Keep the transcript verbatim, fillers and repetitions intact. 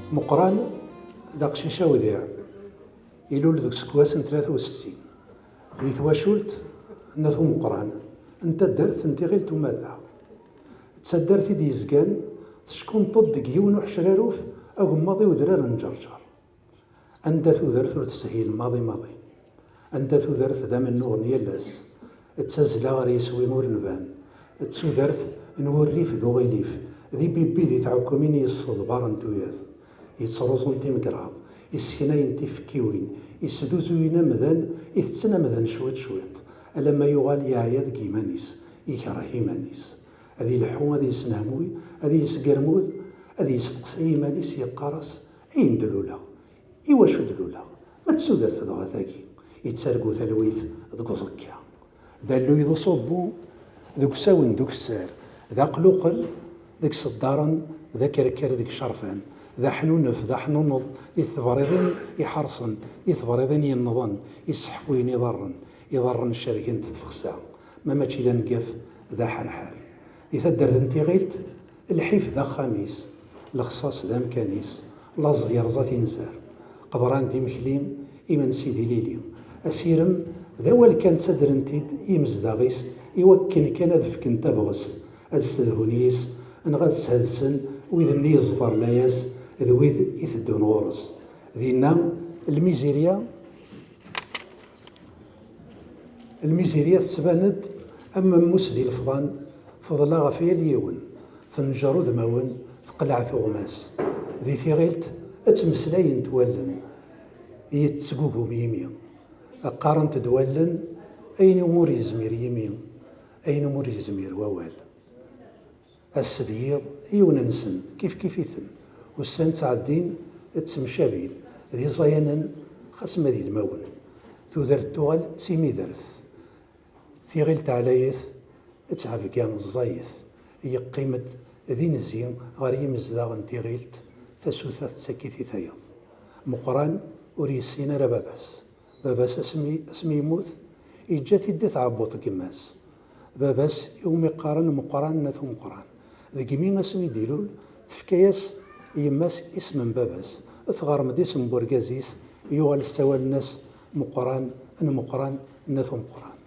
Meqqran d aqcic awdiɛ, ilul deg useggas n tlata u settin di twacult n At Umeqqran n taddart n Tiɣilt Umadaɣ. D taddart i d-yezgan teckunṭeḍ deg yiwen uḥecraruf agemmaḍ i udrar n Ǧerǧer. Anda tudert ur teshil maḍi maḍi. Anda tudert d amennuɣ n yal ass, d tazzla ɣer yiswi ur nban, d tudert n wurrif d uɣilif, d ibibbi di tɛekkumin yesseḍbaren tuyat, yettruẓun timegraḍ, yesseknayen tifekkiwin, yesduzuyen amdan, itetten amdan cwiṭ cwiṭ, alamma yuɣal yeɛya deg yiman-is, yekreh iman-is. Ad ileḥḥu, ad yesnehmuy, ad yesgermud, ad yesteqsay iman-is, yeqqar-as: "Ayen d-luleɣ? Iwacu d-luleɣ? Ma d tudert dɣa tagi?" Yettargu talwit deg uẓekka. D alluy d uṣubbu deg usawen d ukessar, d aqluqel deg iṣeddaren, d akerker deg icerfan, d aḥnunef d aḥnuneḍ di tebriḍin iḥerṣen, di tebriḍin yennḍen, isseḥfuyen iḍarren, iḍarren cerken-t tfexsa, ma mačči d aneggaf d aḥerḥer. Di taddart n Tiɣilt, lḥif d axxam-is, lexṣaṣ d amkan-is, laẓ yerẓa tinzar. Qeḍran d imekli, imensi d ilili. Asirem d awal kan ttadren-t-id yimezdaɣ-is i wakken kan ad fken tabɣest, ad ssedhun yis, neɣ ad shadsen wid-nni yeẓfer layas d wid iteddun ɣur-s. Dinna, lmizirya Lmizirya tettban-d am ammus di lefḍan, teḍla ɣef yal yiwen, tenjer udmawen, teqleɛ tuɣmas. Di Tiɣilt, ad ttmeslayent wallen, yettgugum yimi. Qqarent-d wallen ayen umi ur yezmir yimi, ayen umi ur yezmir wawal. Ass d yiḍ, yiwen-nsen, kifkif-iten. Ussan ttɛeddin, ttemcabin, d iẓayanen, xas ma d ilmawen. Tudert tuɣal d timidert. Tiɣilt ɛlayet, ttɛebga ẓẓayet. Yeqqim-d d inzi ɣer yimezdaɣ n Tiɣilt, tasuta tettak-it i tayeḍ. Meqqran ur yessin ara baba-s. Baba-s asmi, asmi yemmut, yeǧǧa-t-id di tɛebbuḍt n yemma-s. Baba-s iwumi qqaren Meqqran n At Umeqqran. Deg imi asmi d-ilul, tefka-yas yemma-s isem n baba-s, tɣerm-d isem n urgaz-is, yuɣal ssawalen-as Meqqran n Meqqran n At Umeqqran.